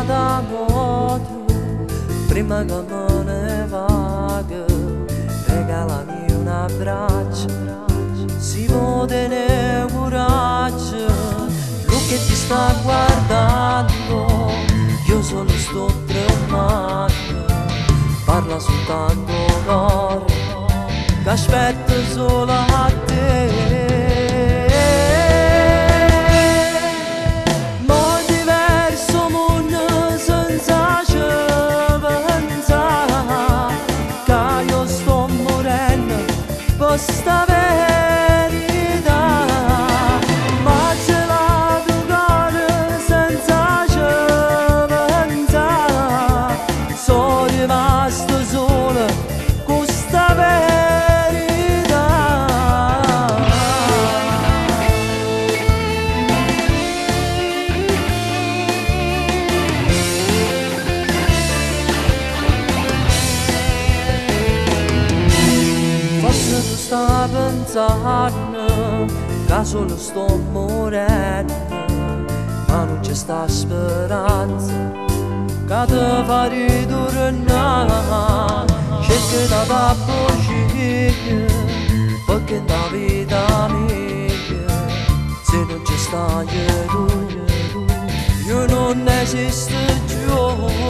n'ata vota, prima che me ne vado, regalami un abbraccio, si può tenere coraggio, lui che ti sta guardando, io solo sto tremando, parla soltanto cuore, che aspetta solo a te. Ma diverso mondo senza ci pensare, che io sto morendo per sta verità. Ma gelato cuore senza ci pensare, sono rimasto solo con sta verità. Forse tu stai pensando che solo sto morendo, ma non c'è sta speranza che ti fa ritornare. Cerca da fa bugie, perché la vita mia, se non ci stai tu, io non esisto più.